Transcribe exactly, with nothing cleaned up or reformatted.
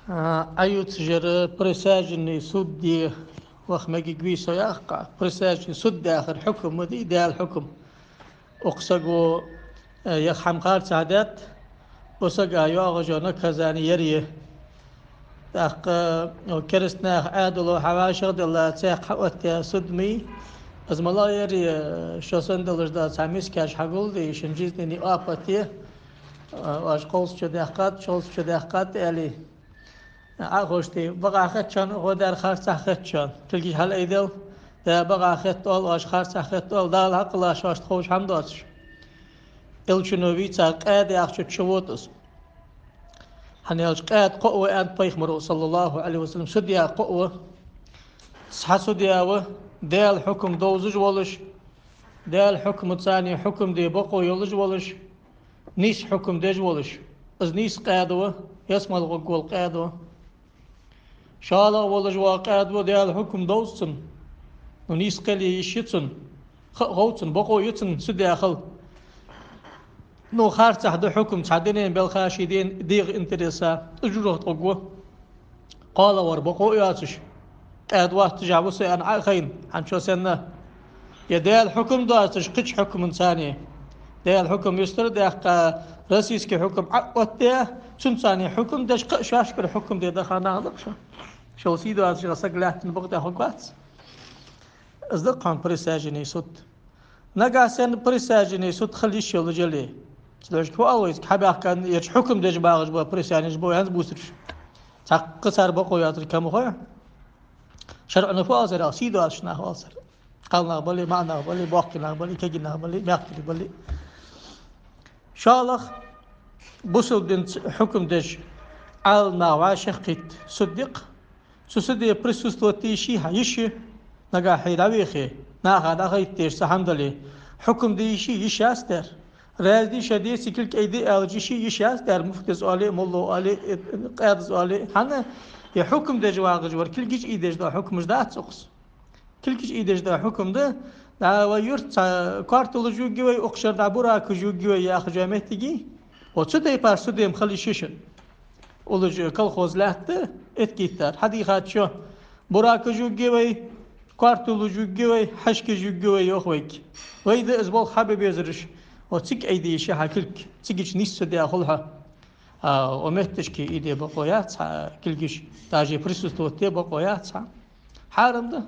А, Ӏаюцажара присяженный судья ваха мегаш вий со яхкъа. Присяженный судья яхар хьукам ма дий, Даьла хьукам. Укх саго, э, яха хӀама харцахьа даьд, укх сага йоагӀаш йола наказани ер я. ТӀаккха, э, кераста наьха Ӏаьдало хьавӀашагӀделла, цхьаькха хьаоттаяь суд ма йий, из малагӀа ер я, э, шо санна долаш дола цхьа мискаш хьагулде, шун жизненный опыт я, э, оаш кхоллас чу даьккхад, шоллас чу даьккхад, аьле. Ӏа ховш дий, бакъахьа хет шоана, гӀо дар харцахьа хет шоана. Кулгаш хьалъайдел, да, бакъахьа хет оал оаш, харцахьа хет оал, Дала хьакхелла шоашта ховш хӀама доацаш. Элчано вийцар къаьда яхача чу вода из. ХӀана аьлча къаьда кхоъ ва аьннад пайхамаро, саллаллахӀу Ӏалайхи ва саллам, судья кхоъ ва. Цхьа судья ва, Даьла хьукам довзаш волаш, Даьла хьукмаца цхьана хьукам де бокъо йолаш волаш, нийса хьукам деш волаш. Из нийса къаьда ва, ялсмала гӀоргвола къаьда ва. ШоллагӀа волаш вола къаьда ва, Даьла хьукам довз цунна. Ну, нийса кхел йиш я цунна. Ха а хов цунна, бокъо я цунна судья хила. Ну, харцахьа да хьукам цхьа дунен белхаш, ший ден, дегӀа интереса. Из жожагӀате гӀоргва. КхоалагӀвар бокъо а йоацаш, къаьда воацаш ва со аьнна Ӏо а хайна, хӀанз шо санна. Е Даьла хьукам доацаш кхыча хьукмаца цхьана. Даьла хьукам юстара даьккха, российски хьукам Ӏооттаяь, цунца цхьана хьукам деш, кхы а шоашкара хьукам де даха нах да-кх шо. Шул сий доацаш саг лаьттан бакъ тӀехьа гӀоргвац. Из да-кх хьона присяженный суд. Нагахьа санна присяженный суд хила йиш йолаш яле. Цудухьа фу оал вайцига, хьабаьхка, ераш хьукам деш багӀаш ба, присяженный ба, хӀанз бувцараш. Цхьаккха цар бокъо йоацар кама хой. ШарӀо фу оал царех, сий доацаш нах оал цар. Кхалнах бале, маӀанах бале, боккхий нах бале, кегий нах бале, мехкарий бале. ШоллагӀа, бусалба динца хьукам деш Ӏаьлам нах вӀашагӀкхийтта суд я-кх. Цу суде присутствовать де йиш йий хьа? Йиш я. Нагахьа хьо дӀавехе, наха дӀахайта дезаш цхьа хӀама дале, хьукам де йиш йий? Йиш яц дер. Раьза дий, ше деций, кулг айде аьлча йиш йий? Йиш яц дер. Муфтес оале а, моллас оале а, э, къаьдас оале а. ХӀана? Е хьукам деш вагӀаш вар кулгаш айдеш дола хьукмаш дац укхаза. Кулгаш айдеш дола хьукам да, да, вай юрта цхьа коартолаш юргья вай, укх шера дӀа буракаш юргья вай яхача моттиге. Ва цу тайпара суд-м хила йиш я шун. Уллаш колхоз лаьтта эткийттар. Хьадийхад шо, буракаш юргья вай, коартолаш юргья вай, хьашкаш юргья вай, йоах вайга. Вай да из болх хьабе безараш. Ва цига айде йиш я хьа кулг, цигача нийса судья хул хьо. А, укх метташка айде бокъо яц хьа кулгаш, даже присутствовать де бокъо яц хьа. Хьарам да.